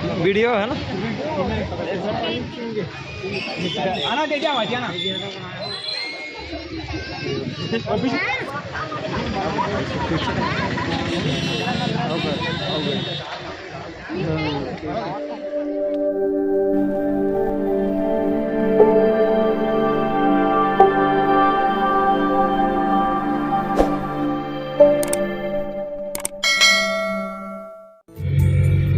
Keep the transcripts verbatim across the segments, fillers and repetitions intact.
Video है ना? आना, दे दिया, आना।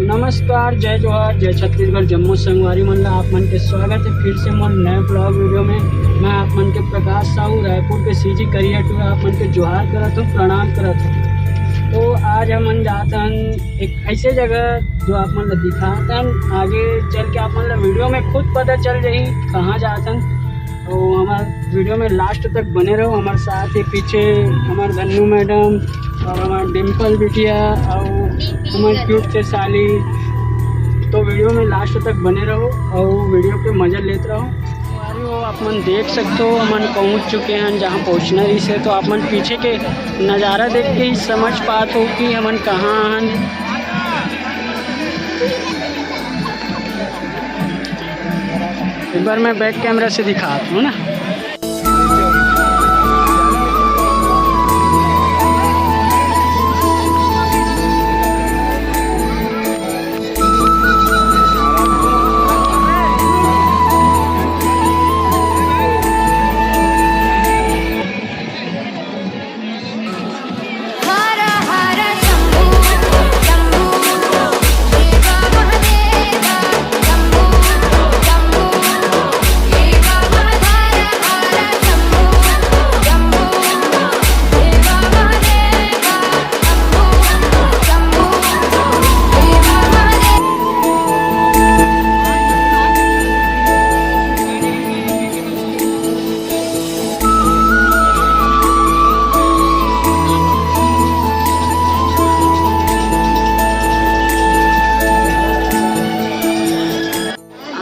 नमस्कार, जय जोहार, जय छत्तीसगढ़, जम्मो संगवारी मन ला आप मन के स्वागत है फिर से मोर नए vlog वीडियो में। मैं आप मन के प्रकाश साहू, रायपुर के सीजी करिया टू, आप मन के जोहार करत हूँ, प्रणाम करत हूँ। तो आज हमन जात हन एक ऐसे जगह जो आप मन ला दिखात हन, आगे चल के आप मन ला वीडियो में खुद पता चल जाही कहाँ जात हन। तो हमार वीडियो में लास्ट तक बने रहो, हमारे साथ ही पीछे हमार धन्नू मैडम और हमार डिम्पल बिटिया और हमार क्यूट से साली। तो वीडियो में लास्ट तक बने रहो और वीडियो के मजा लेत रहो। अरे वो आप मन देख सकते हो, हमन पहुंच चुके हैं जहां पहुंचना रही से। तो आप मन पीछे के नज़ारा देख के ही समझ पात हो कि हमन कहाँ हन। एक बार मैं बैक कैमरा से दिखाता हूँ ना।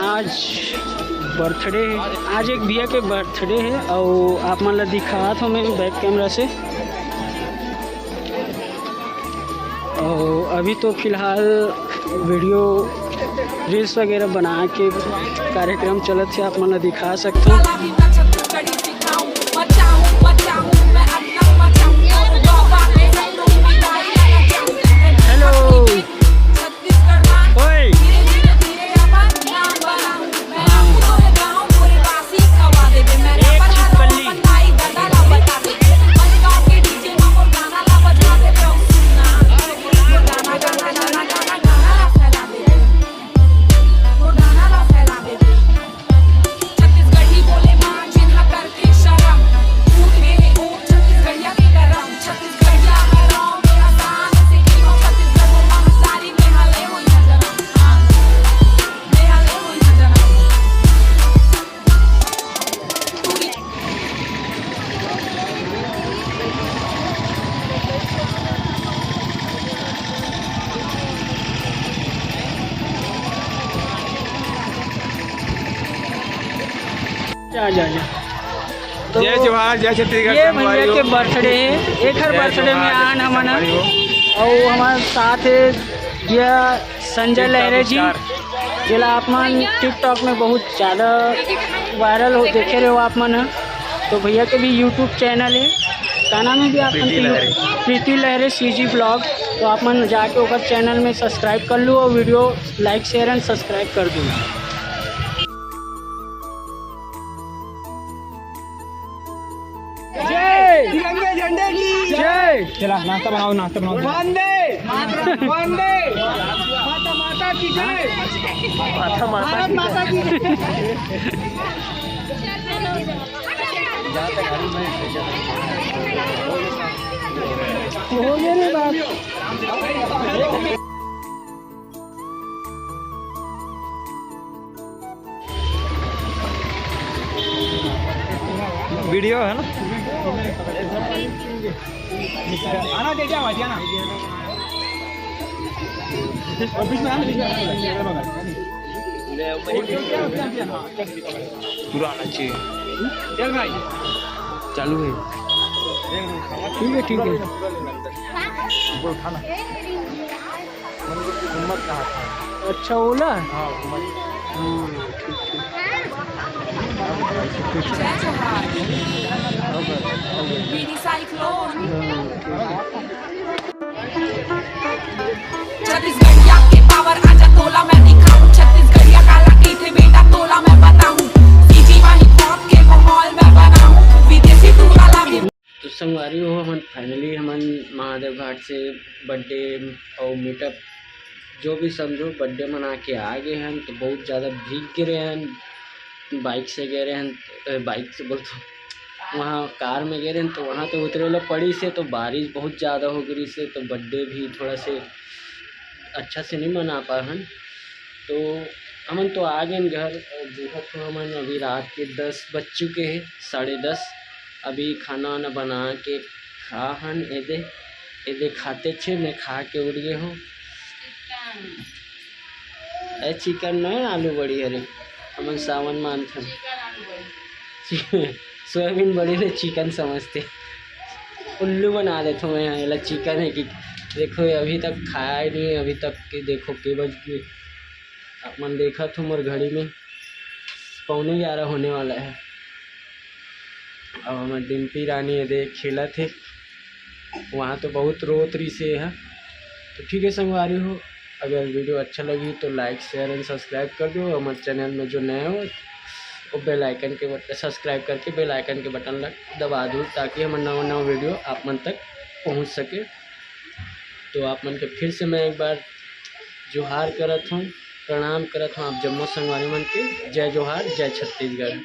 आज बर्थडे है, आज एक भैया के बर्थडे है और आप मन ला दिखात हो मैं बैक कैमरा से। और अभी तो फिलहाल वीडियो रील्स वगैरह बना के कार्यक्रम चलत है, आप मन ला दिखा सकते हो। हेलो। ओए। जा, जा, जा। तो जय जोहार, जय छत्तीसगढ़ ये भैया संगवारी हो। के बर्थडे है, एक हर जय बर्थडे में जोहार, आन हमन संगवारी हो। और हमारे साथ है भैया संजय लहरे जी, जेला आप मन TikTok में बहुत ज़्यादा वायरल हो, देखे रहे हो आप मन ह। तो भैया के भी YouTube चैनल है, का नाम है भी आप मन प्रीति के? लहरे। प्रीति लहरे CG vlog। तो आप मन जाके ओकर चैनल में सब्सक्राइब कर लो और video like, share and subscribe कर दो। जय। तिरंगे झंडे की जय। चला, नाश्ता बनाओ, नाश्ता बनाओ। वंदे मातरम, वंदे माता, माता की जय। माता, माता भारत की माता जय। की जय। हो गया रे बाप। वीडियो है ना? आना, दे दिया, आवाज आना। और बीच में आना, बीच में आना। पूरा आना चाहिए। चल भाई। चालू है। ठीक है, ठीक है। ऊपर उठाना। गुम्मत कहा था। अच्छा, ओला? हाँ, गुम्मत। हम्म, ठीक, ठीक। मेरी साइक्लोन। हम्म, ठीक है। छत्तीसगढ़िया के पावर आजा तोला मैं दिखाऊं, छत्तीसगढ़िया काला कहिथे बेटा तोला मैं बताऊं, सीजी वाली पॉप के माहौल मैं बनाऊं, विदेशी तू वाला भी। तो संगवारी हो, हमन finally हमन महादेव घाट से बर्थडे और मीटअप जो भी समझो बर्थडे मना के आ गए हैं। तो बहुत ज़्यादा भीग गए हैं, बाइक से गए हैं, बाइक से बोलते वहाँ कार में गए हैं, तो वहाँ तो उतरे वाला पड़ी से तो बारिश बहुत ज़्यादा हो गई से तो बर्थडे भी थोड़ा से अच्छा से नहीं मना पा हन। तो हमन तो आ गए घर। देखत हो हमन अभी रात के दस बज चुके हैं, साढ़े दस। अभी खाना वाना बना के खा हन। एदे एदे खाते छे मैं खा के उठ गए हूँ। ए चिकन न आलू बड़ी हरे, हमन सावन मानथन। सोयाबीन बड़ी ले चिकन समझते, उल्लू बना देथो मैं यहाँ। एला चिकन है कि देखो, ये अभी तक खाया ही नहीं है, अभी तक कि देखो के बज गए। आप मन देखत हो मोर घड़ी में पौने ग्यारह होने वाला है। अब हमर डिम्पी रानी ये देख खेलत हे, वहाँ तो बहुत रोत रही से है। तो ठीक है संगवारी हो, अगर वीडियो अच्छा लगी तो like, share and subscribe कर दो। हमारे चैनल में जो नए हो वो बेल आइकन के बट सब्सक्राइब करके बेल आइकन के बटन लग दबा दो, ताकि हमारे नवा नवा वीडियो आप मन तक पहुँच सके। तो आप मन के फिर से मैं एक बार जोहार करत हूँ, प्रणाम करत हूँ आप जम्मो संगवारी मन के। जय जोहार, जय छत्तीसगढ़।